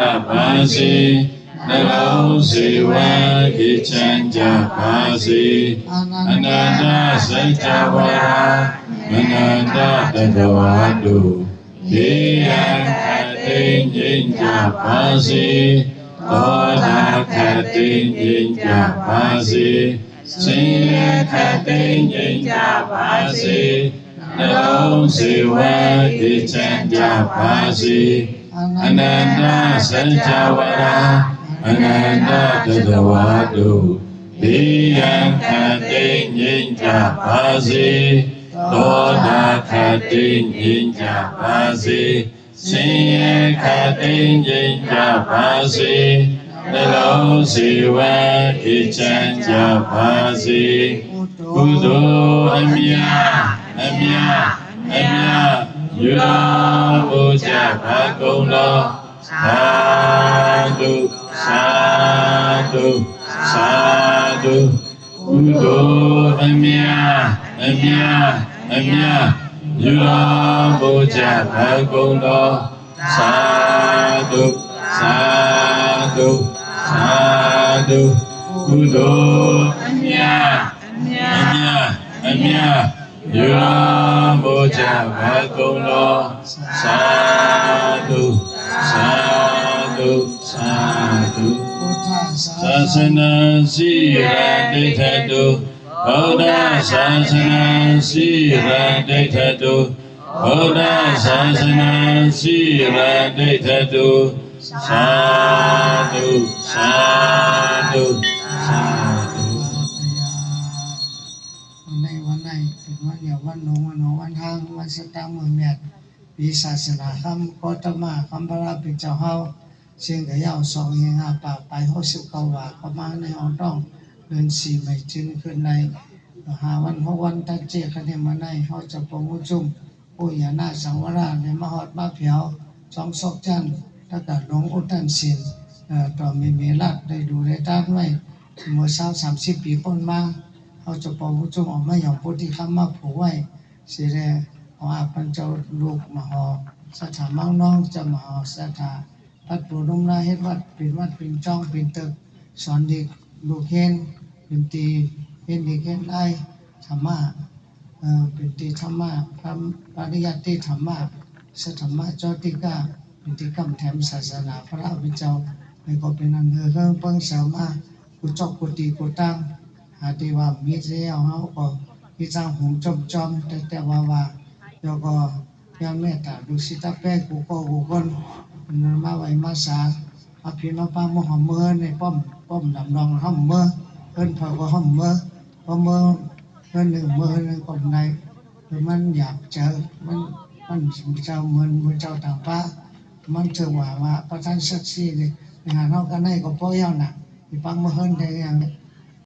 ပႃႇသီႇ ၼလူင်း သေႇဝႃႇ ၵိတ်ႉၸၼ်ႇၸ ပႃႇသီႇ ဢၼၼ်ႇတ သၸ်ႉၸႃႇဝရႃႇ ဢၼၼ်ႇတ တတဝႃႇတူႇ တိယင်ႇ ၶတ်ႉတိင်ႇ ၸိၼ်ႇၸ ပႃႇသီႇ တေႃးထႃႇ ၶတ်ႉတိင်ႇ ၸိၼ်ႇၸ ပႃႇသီႇ သေႇယင်ႇ ၶတ်ႉတိင်ႇ ၸိၼ်ႇၸ ပႃႇသီႇ ၼလူင်း သေႇဝႃႇ ၵိတ်ႉၸၼ်ႇၸ ပႃႇသီႇ ဢၼၼ်ႇတ သၸ်ႉၸႃႇဝရႃႇ ဢၼၼ်ႇတ တတဝႃႇတူႇ တိယင်ႇ ၶတ်ႉတိင်ႇ ၸိၼ်ႇၸ ပႃႇသီႇ တေႃးထႃႇ ၶတ်ႉတိင်ႇ ၸိၼ်ႇၸ ပႃႇသီႇ သေႇယင်ႇ ၶတ်ႉတိင်ႇ ၸိၼ်ႇၸ ပႃႇသီႇ ၼလူင်း သေႇဝႃႇ ၵိတ်ႉၸၼ်ႇၸ ပႃႇသီႇ ၵုသူဝ်ႇ အမျႃႉ အမျႃႉ အမျႃႉ ယူႇလူင်း ပူႇၸႃႇ ၽႃႈၵုင်ႇလူင်း သႃႇထူႉ သႃႇထူႉ သႃႇထူႉ ၵုသူဝ်ႇ အမျႃႉ အမျႃႉ အမျႃႉ ယူႇလူင်း ပူႇၸႃႇ ၽႃႈၵုင်ႇလူင်း သႃႇထူႉ သႃႇထူႉ သႃႇထူႉ ၵုသူဝ်ႇ အမျႃႉ အမျႃႉ အမျႃႉ ယူႇလူင်း ပူႇၸႃႇ ၽႃႈၵုင်ႇလူင်း သႃႇထူႉ သႃႇထူႉ သႃႇထူႉ သႃႇသၼင် သီႇရင် တိတ်ႉထတူ ဗုဒ္ဓသာသနံ သီရင် တိတ်ထတု ဗုဒ္ဓသာသနံ သီရင် တိတ်ထတု သာဓု သာဓု သာဓု ໃນວັນນີ້ເປັນວັນດຽວ ວັນຫຼົງ ວັນຫົວ ວັນຮາງ ວັນຊະຕາມື້ແມ່ນ ປີສາສະໜາຄຳ ໂຄຕມະຄຳພະລະເປັນເຈົ້າເຮົາ ເຊິ່ງກະຍາວສອງເຮງຫ້າປາກປາຍຫົກສິບເກົ້າວາ ເຂົ້າມາໃນຮອດດອງເດືອນສີ່ໃໝ່ ຈຶ່ງຂຶ້ນໄດ້ຫ້າວັນຫົກວັນ ຕັດເຈກະເນມະໄນ ເຮົາຈະປະມຸຈຸມ ໂອຍານະສັງວະລາ ໄດ້ມາຮອດມາແຜວ ສອງຊອກຈັນ ລະກະຫຼົງອຸດຕັນສິນ ຕໍ່ແມ່ເມລັດ ໄດ້ດູໄດ້ທານໄວ້ເມື່ອຊາວສາມສິບປີກ່ອນມາ ເຮົາຈະປະມຸຈຸມເອົາໄມ້ຫຍ້ອມໂພທິຄຳມາຜູກໄວ້ ຊິແລ ຂໍອາບພັນເຈົ້າລູກມະຫໍສັດຖາເມືອງນອງ ເຈົ້າມະຫໍສັດຖາວັດປູລຸມນາ ເຮັດວັດເປັນວັດເປັນຈອງເປັນຕຶກ ສອນເດັກລູກເຮນ ເປັນທີ່ຮຽນເດັກຮຽນຫຼາຍທຳມະ ເປັນທີ່ທຳມະ ປະລິຍັດຕິທຳມະ ສັດທຳມະຈອຕິກາ ເປັນທີ່ກຳແຖມສາສະໜາພະລະເປັນເຈົ້າ ແລະກໍເປັນອັນເຫີເຫິງເພິ່ງເສີມມາ ກູ່ຈອກກູ່ຕີກູ່ຕ່າງ ຫາທີ່ວ່າມີແລ້ວເຮົາກໍມີທາງຫຸມຈົ່ມໆ ແຕ່ແຕ່ວ່າວ່າ ແລ້ວກໍຍ້ອນເມດຕາດຸສິດຕາແປກູ່ກໍກູ່ຄົນ ມາໄຫວ້ມາສາ ມາພີມາປາງ ມາຫອມເມີໃນປ້ອມ ປ້ອມດຳດອງ ຫອມເມີ ເພິ່ນເຂົາກໍຫອມເມີ ເພາະເມີເພິ່ນໜຶ່ງເມີເພິ່ນໜຶ່ງກໍບໍ່ໄດ້ ຄືມັນຢາກເຈີ ມັນ ມັນເຈົ້າເມີ ເມືອເຈົ້າຕ່າງປະ ມັນຖືວ່າ ວ່າປະທານສັກສີນີ້ ໄປຫາເຮົາກັນໄດ້ກໍພໍແລ້ວນະ ຊິປັກເມືອເຮືອນໄດ້ຫຍັງ